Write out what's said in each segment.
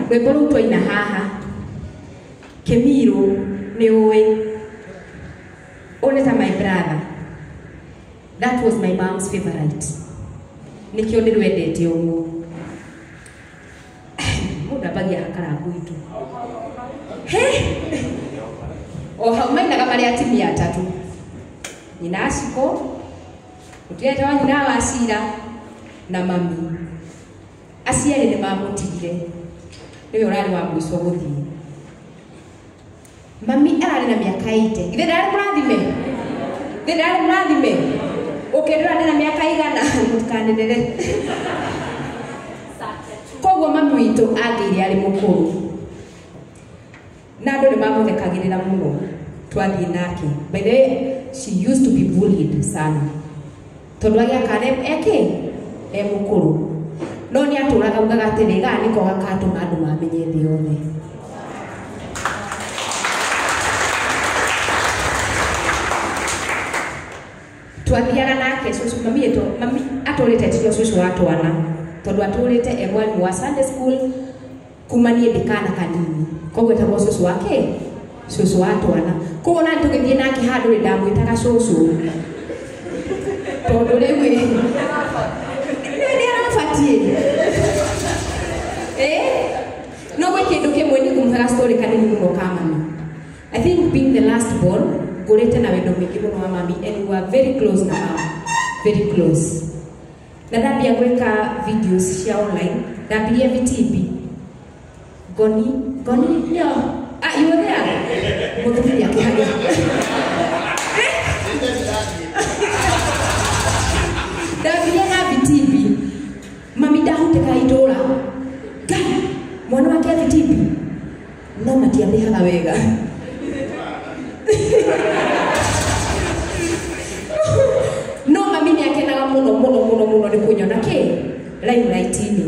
Rwĩmbo rũu twaina haha Kĩmirũ nĩ ũĩ ũnĩ ta my brother. That was my mom's favorite. Nĩkĩo ndĩrwendete ũguo. Mũndũ ambagia hakarangu itũ. He! O hau mainaga marĩ atumia atatũ. Nyina Aciko, mũtumia wa nyina wa Cira na mami. Aciari nĩ mamũtigire. Nĩwe ũrarĩ wa mũico gũthiĩ. Mami ararĩ na mĩaka 80. Githĩ ndarĩ mũrathime? Githĩ ndarĩ mũrathime? Ũkĩndora ndĩ na mĩaka igana mũtikanĩrĩre. Koguo mami witũ angĩire arĩ mũkũrũ. Na andũ nĩ mamũthekagĩrĩra mũno twathiĩ nake. By the way, she used to be bullied sana. Tondũ agĩaka eke e mũkũrũ. No nĩ atũraga augaga atĩrĩ, gaka nĩko gagatũma andũ mamenye thĩ yothe. Twathiaga nake cũcũ, mami etwo, mami atũrĩte tio cũcũ wa twana tondũ atũrĩte e mwarimũ wa Sunday school kuma niĩ ndĩ kana kanini, koguo etagwo cũcũ wa kĩ? Cũcũ wa twana. Koguo ona tũgĩthiĩ nake handũ rĩ, ndamwĩtaga cũcũ tondũ rĩu ĩ nĩ arabatiĩ. No gwĩ kĩndũ kĩmwe niĩ ngũmũhera story kanini mũno ka mami. I think being the last born, ngũrĩte na wendo mũingĩ mũno wa mami, and we were very close na mama, very close. Na ndambia gwĩka videos cia online, ndambirie VTB. Ngoni, ngoni, no. Ah, you were there? Mũthuri akĩhagĩa. Ndambirie na VTB. Mami ndahutĩka itũra. Ngai, mwana wake VTB. No matiandĩhaga wega. No mami nĩ akenaga mũno mũno mũno mũno nĩ kũnyona kĩ limelight-inĩ.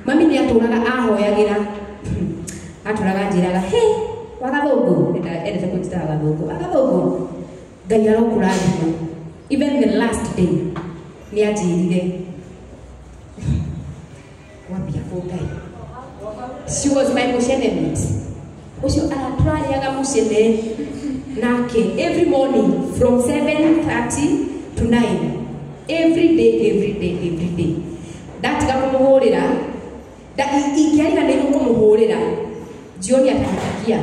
Mami nĩ atũraga ahoyagĩra, atũraga anjĩraga, he wagathũngũ, endete kũnjĩta wagathũngũ, wagathũngũ, Ngai arokũrathima. Even the last day nĩ anjĩrire wambia kũ Ngai. She was my mũcene mate. Ũcio aratũrarĩaga mũcene nake every morning from 7:30 to 9. Every day, every day, every day. Ndatiga kũmũhũrĩra, ingĩariganĩirwo kũmũhũrĩra, jioni atanipigia.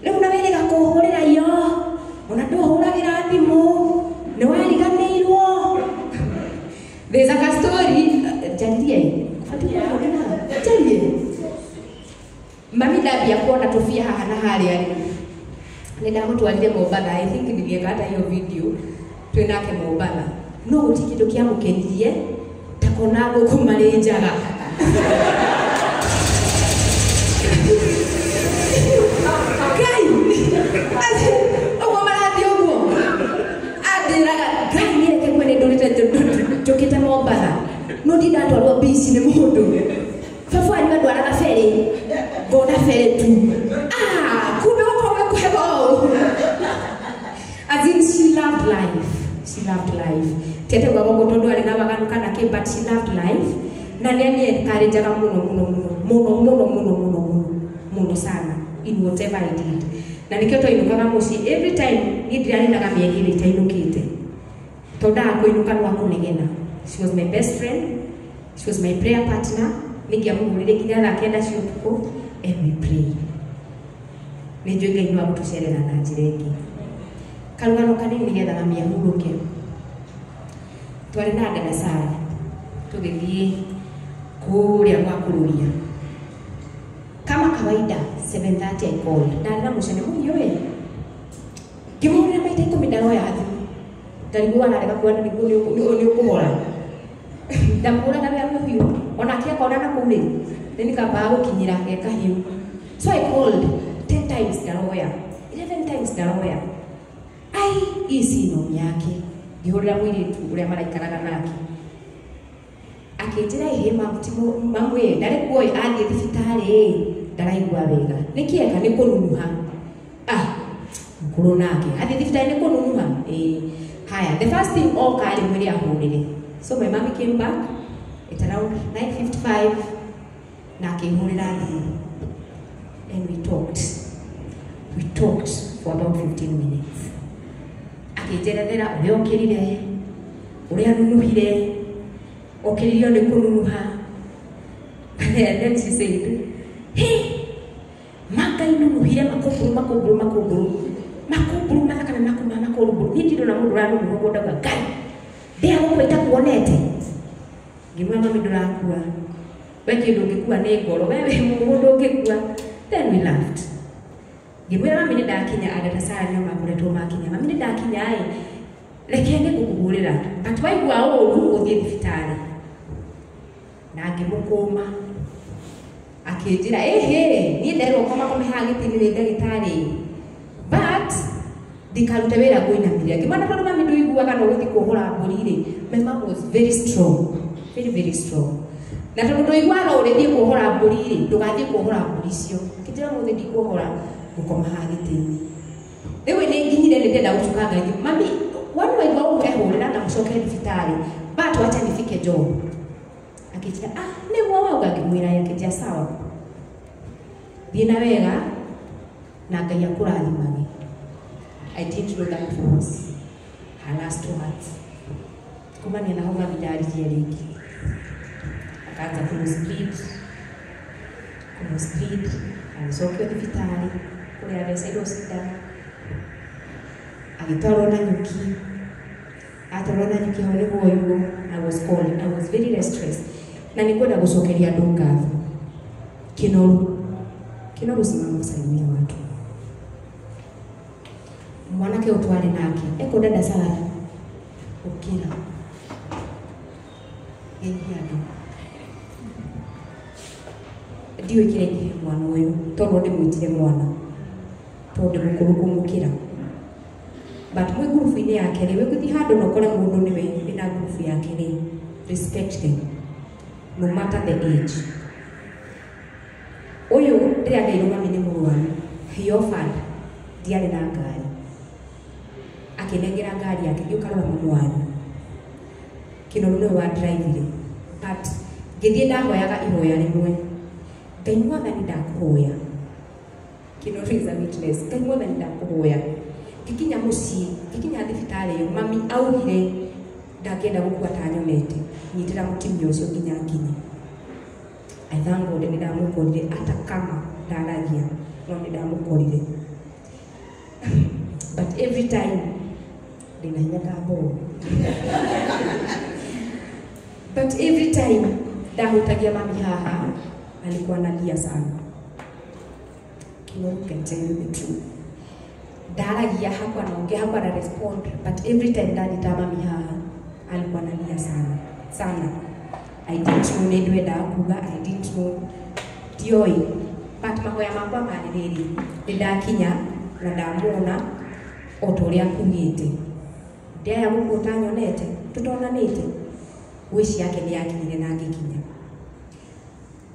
Rĩu na wĩrĩga kũhũrĩra iyo, ona ndũhũragĩra thimũ, nĩ wariganĩirwo. There's a story, njarĩrie, batiĩ kũhũrĩra, njarĩrie. Mami ndambia kuona tũbia haha na harĩa rĩ, nĩ ndamũtwarire Mombatha, I think nilieka hata hiyo video twĩ nake Mombatha. No gũtirĩ kĩndũ kĩamũkenirie ta kuona ngũkũ marĩ njaga. Ngai, ũguo marathiĩ ũguo. Anjĩraga, Ngai niĩ reke kwene ndũrĩte njũkĩte Mombatha. No ndi ndatwarwo beach nĩ mũndũ. Baba wanyu andwaraga ferry, ngona ferry tu. Ah, kumbe gũkorwo gwĩ kwega ũũ. As in she loved life. She loved life. Tete gwa gogo tondu arĩ na waganu kana kĩ, but she loved life. Na nĩ ani encourageaga mũno mũno mũno mũno mũno mũno mũno mũno mũno sana in whatever I did. Na nĩkĩo twainũkaga mũciĩ every time, niĩ ndiraninaga mĩeri ĩrĩ itainũkĩte. Tondũ ndaga kũinũka nĩ wa kũnegena. She was my best friend. She was my prayer partner. Nĩngĩamũhũrĩire nginya thaa 9 cia ũtukũ and we pray. Nĩ njũĩ Ngai no agũtũcerera na njĩra ĩngĩ. Karũgano kanini nĩgetha mami ahurũke. Twarĩ na dada Sara tũgĩthiĩ kũrĩa gwa kũrũria. Kama kawaida 7:30 I called. Ndarĩ na mũcene mũhiũ ĩ. Ngĩmũhũrĩra maita 10 ndaroya thimũ. Ngarigwo ararega kuona nĩ ũkũhora. Ndamũhũraga wĩra mũhiũ. Onake akona na kũu rĩ, nĩ nĩkambaga gũkinyĩra ge kahiũ. So I called 10 times ndaroya, 11 times ndaroya. Ai, hii si nomi yake. Ngĩhũrĩra mũirĩtu ũrĩa maraikaraga nake. Akĩnjĩra ĩhĩ mamu ĩ, ndarĩ kuo ĩ, athiĩ thibitarĩ ĩ, ndaraigua wega. Nĩkĩ eka? Nĩ kũnunuha. Ah, mũkũrũ nake. Athiĩ thibitarĩ nĩ kũnunuha? Ĩĩ. Haya, the first thing oka rĩ, mwĩre ahũrĩre. So my mommy came back at around 9:55. Na akĩhũrĩra thimũ. And we talked. We talked for about 15 minutes. Akĩnjerethera ũrĩa okĩrire, ũrĩa nunuhire, okĩririo nĩ kũnunuha. And then she said, "Hey, makai nunuhire makũmbũrũ makũmbũrũ makũmbũrũ makũmbũrũ mathakame makuma makũmbũrũ. Niĩ ndirĩ na mũndũ ũranunuha ũguo ndauga Ngai ndĩa gũkũ itakuonete." Ngĩmwĩra mami ndũrakua, we kĩndũ ũngĩkua nĩ ngoro, we wĩ mũndũ ũngĩkua. Then we laughed. Ngĩmwĩra mami nĩ ndakinya, andũ ta Sara nĩo makoretwo makinya. Mami nĩ ndakinya ĩ, reke nĩ ngũkũhũrĩra, but waigua ũru ũthiĩ thibitarĩ. Na ngĩmũkũma. Akĩnjĩra ĩhĩ, niĩ nderwo koma kome haha gĩtĩ-inĩ nĩ ndagĩtarĩ, but ndikarute wĩra ngũinamĩrĩra. Ngĩmwĩra tondũ mami ndũiguaga no ũgũthiĩ kuohora mbũri rĩ. My mom was very strong, very very strong. Na tondũ ndũiguaga ũrĩthiĩ kuohora mbũri rĩ, ndũgathiĩ kuohora mbũri icio. Akĩnjĩra mũthĩ ndikuohora, ngũkoma haha gĩtĩ-inĩ. Rĩu nĩ nginyire nĩ ndĩrenda gũcuka ngai. Mami, wani waigua ũguo ehũrĩra na mũcoke thibitarĩ, but wacha nifike job. Akĩnjĩra ah, nĩguo wauga. Ngĩmwĩra akĩnjĩra sawa, thiĩ na wega na Ngai akũrathimage. I didn't know that was her last words. Kumania na hau mami ndaririe rĩngĩ. Akaanza kũmũsplit, kũmũsplit, agĩcokio thibitarĩ kũrĩa atheceirwo cindano, agĩtwarwo na nyuki. Atwarwo na nyuki hau nĩguo oirwo. I was called. I was very restless. Na nĩ kwenda gũcokeria andũ ngatho. Kinoru, Kinoru, simama usalimia watu. Mwanake ũyũ twarĩ nake eko dada Sara, ũkĩra geithia andũ. Ndiũĩ kĩrĩa ingĩhe mwana ũyũ tondũ ndĩmwĩtire mwana tondũ ndĩ mũkũrũ kũmũkĩra, but mwĩ ngurubu-inĩ yake rĩ, wĩgũthiĩ handũ na ũkore mũndũ nĩwe wĩna ngurubu yake rĩ, respect them no matter the age. Ũyũ rĩrĩa ndeirwo mami nĩ mũrwaru, he offered, ndiarĩ na ngari, akĩnengera ngari yake, ngĩũka rora mamu wanyu. Kinoru nĩwe wa drive-ire, but ngĩthiĩ ndahoyaga ihoya rĩmwe, Ngai mwathani ndakũhoya. Kinoru is a witness. Ngai mwathani ndakũhoya, ngĩkinya mũciĩ, ngĩkinya thibitarĩ ĩyo mami augire ndangĩenda gũkua ta nyonete, nyitĩra mũtumia ũcio nginya nginye. I thank God nĩ ndamũkorire, hata kama ndaragia no nĩ ndamũkorire. But every time ndĩna hinya ta mbũũ, but every time ndahutagia mami haha alikuwa analia sana. Kinoru can tell you the truth. Ndaragia, hakuwa anaongea, hakuwa ana respond, but every time ndanyita mami haha alikuwa analia sana sana. I didn't know nĩ ndwendaga kuga, I didn't know, ndioi, but mahoya makwa marĩ rĩrĩ, nĩ ndakinya na ndamuona o ta ũrĩa akugĩte, ndiaya gũkũ ũtanyonete tũtonanĩte. Wish yake nĩ yakinyire na ngĩkinya.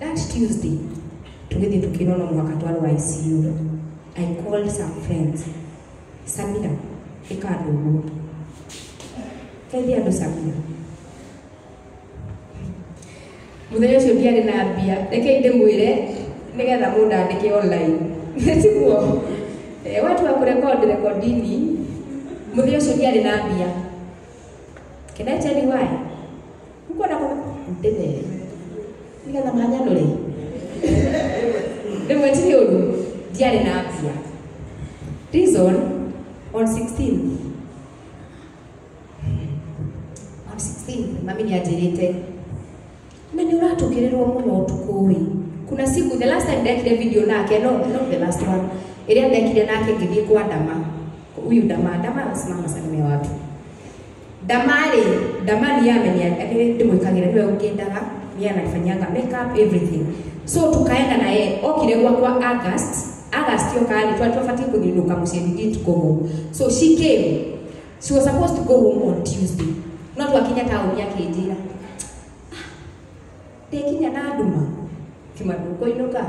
That Tuesday tũgĩthiĩ tũkĩrwo no mũhaka twarwo ICU. I called some friends. Samira, ĩka andũ ũguo, geithia andũ. Samira, mũthenya ũcio ndiarĩ na mbia, reke ndĩmwĩre nĩgetha mũndandĩke online, tiguo? Eh, watu wa kurekodi rekodini. Mũthenya ũcio ndiarĩ na mbia. Can I tell you why? Mko na ndĩmere nĩgetha manyanũre rĩmwe tiri ũru. Ndiarĩ na mbia. Reason, on 16th, on 16th mami nĩ anjĩrĩte na nĩ ũratũkĩrĩrwo mũno ũtukũ ĩ. Kuna siku, the last time ndekire video nake, no, not the last one, ĩrĩa ndekire nake ngĩthiĩ kwa Dama, huyu Dama. Dama, simama salimia watu. Dama rĩ, Dama ni amenia ndĩmwĩkagĩra, nĩwe ũngĩendaga, niye anafanyanga makeup, everything. So tukaenda na yeye, okire gwakwa August. August yoka rĩ, twari twabatiĩ kũthiũrũrũka mũciĩ. We didn't go home, so she came. She was supposed to go home on Tuesday, no twakinya taũni akĩnjĩra ndekinya na nduma kima ndũkũinũka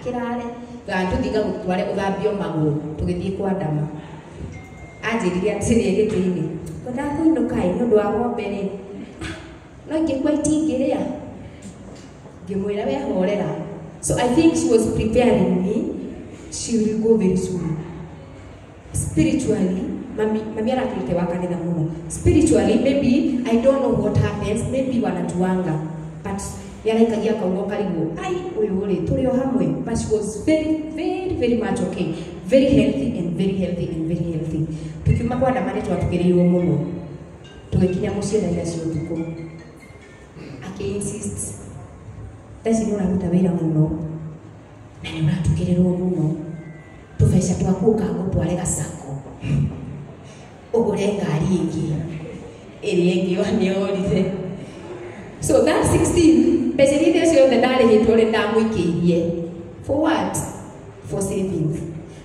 kĩrare tũthiĩ gagũtware ũthambio magũrũ. Tũgĩthiĩ kwa Dama, anjĩrire atĩrĩ gĩtĩ-inĩ, kwendaga kũinũka ĩ nĩ ũndũ wa ng'ombe rĩ, no ingĩkua itingĩrĩa. Ngĩmwĩra we horera. So I think she was preparing me, she will go very soon. Spiritually, mami aratũrĩte wa kanitha mũno. Spiritually, maybe I don't know what happens, maybe wanatuanga, but yaraikagia kaugo karigwo ai ũyũ rĩ tũrĩ o hamwe, but she was very very very much okay, very healthy and very healthy and very healthy. Tukiuma kwa ndama nĩ twatũkĩrĩirwo mũno, tũgĩkinya mũciĩ thaa inya cia ũtukũ, akĩ insist thaa ici nĩ ũraruta wĩra mũno na nĩ ũratukĩrĩrwo mũno, tũbeca twaku ũkagũtware gacako ũgũre ngari ĩngĩ ĩrĩa ĩngĩ nĩyorire. So that 16 mbeca iria ciothe ndarĩhĩtwo rĩ ndamũikĩirie. For what? For savings.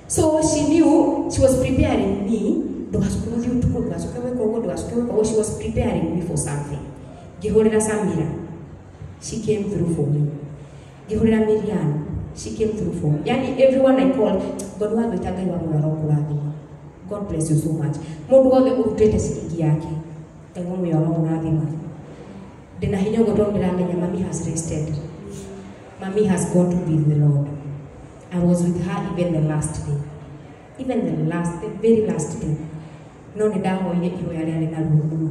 So she knew, she was preparing me, ndũgacoke gũthiĩ ũtukũ, ndũgacoke gwĩka ũguo, ndũgacoke gwĩka ũguo. She was preparing me for something. Ngĩhũrĩra Samira, she came through for me. Ngĩhũrĩra Miriam, she came through for me. Yani everyone I called, God wagwĩta Ngai wa muoyo arokũrathima. God bless you so much. Mũndũ wothe ũrutĩte ciringi yake, Ngai wa muoyo arokũrathima. Ndĩna hinya ũguo tondũ ndĩramenya mami has rested. Mami has gone to be with the Lord. I was with her even the last day. Even the very last day. No nĩ ndahoire ihoya rĩarĩ na ruo mũno.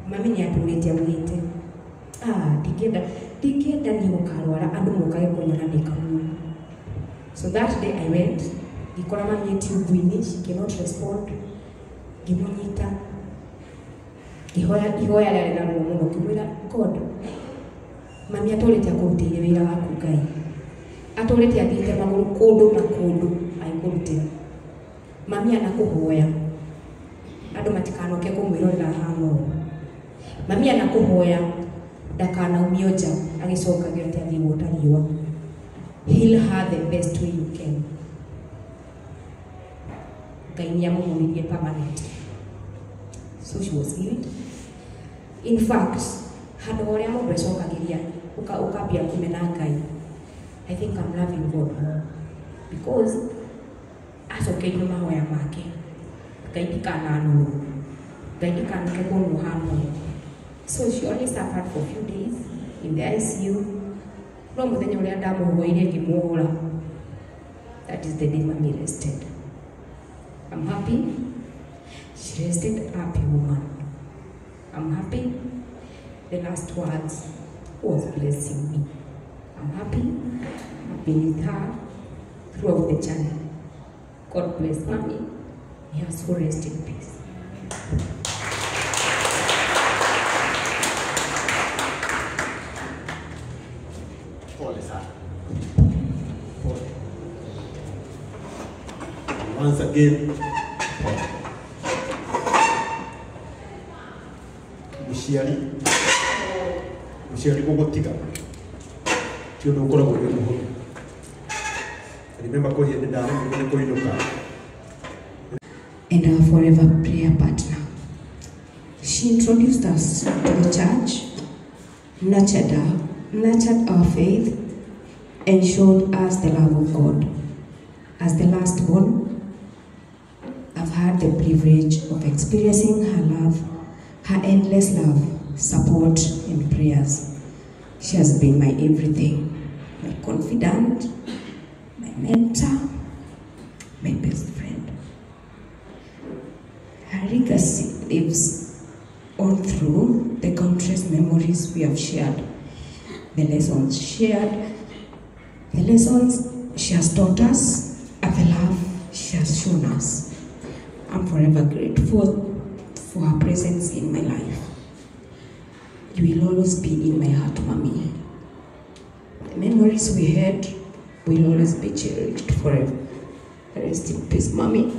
Mami nĩ atũrĩte augĩte, ndingĩenda niĩ gũkarwara andũ mokage kũnyona ndĩ kamuyu. So that day I went, ngĩkora mami e tube-inĩ, she cannot respond. Ngĩmũnyita, ngĩhoya ihoya rĩarĩ na ruo mũno, ngĩmwĩra God, mami atũrĩte akũrutĩire wĩra waku Ngai. Atũrĩte athiĩte magũrũ kũndũ na kũndũ agĩkũrutĩra. Mami anakũhoya andũ matikanoke kũmwĩrorera hana ũũ. Mami anakũhoya ndakanaumio nja agĩcokagĩra atĩ athiĩ guota riũa. Heal her the best way you can. Ngai nĩamũhonirie permanent. So she was healed. In fact, handũ ũrĩa mũndũ ecokagĩria ũkambia kũmena Ngai. I think I'm loving God more because acokeirio mahoya make. Ngai ndikananũrwo, Ngai ndikanoke kuonwo hana ũũ. So she only suffered for a few days in the ICU. No mũthenya ũrĩa ndamũhoire ngĩmuohora, that is the day mami rested. I'm happy. She rested a happy woman. I'm happy. The last words was blessing me. I'm happy. I've been with her throughout the journey. God bless mommy. May her soul rest in peace. Pole sana. Pole. Once again, pole. Mũciari gũgũtiga ti ũndũ ũkoragwo wĩ mũhũthũ. Remember kwĩ hĩndĩ ndaremirwo nĩ kũinũka. And our forever prayer partner. She introduced us to the church, nurtured our faith, and showed us the love of God. As the last born, I've had the privilege of experiencing her love, her endless love, support, and prayers. She has been my everything, my confidant, my mentor, my best friend. Her legacy lives on through the countless memories we have shared, the lessons shared, the lessons she has taught us, and the love she has shown us. I'm forever grateful for her presence in my life. You will always be in my heart, Mommy. The memories we had will always be cherished forever. Rest in peace, Mommy.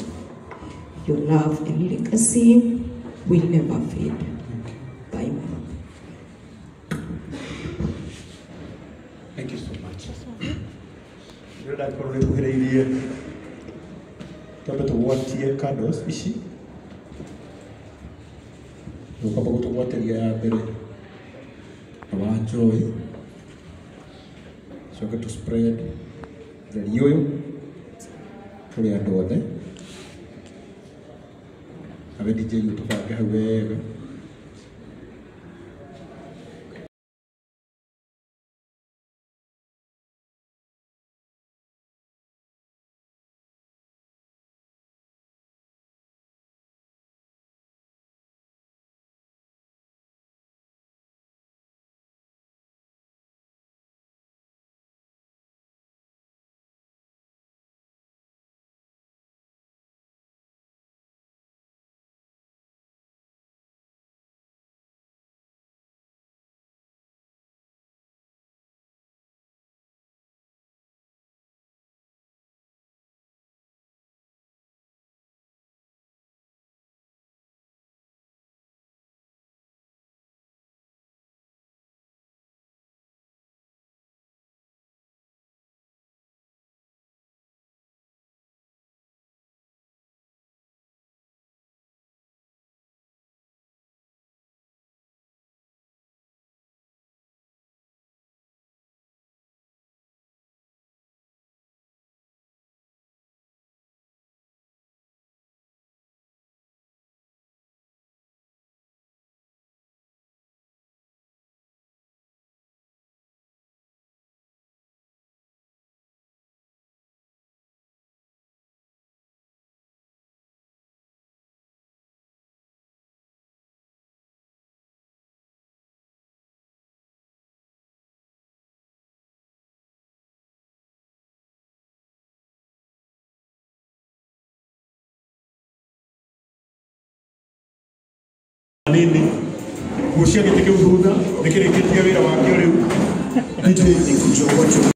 Your love and legacy will never fade. Bye, Mama. Thank you so much. Ndĩrenda ngorwo nĩ nguhĩrĩirie twambe tũgwatie candles ici. Ũkwamba gũtũgwatĩria ya mbere na wa Joy, coke tũ spread theri ũyũ kũrĩ andũ othe. Nawe DJ ũtũbange hau wega. Gucia gĩtĩ kĩu thutha, nĩ kĩrĩkĩtie wĩra wakĩo rĩu. DJ.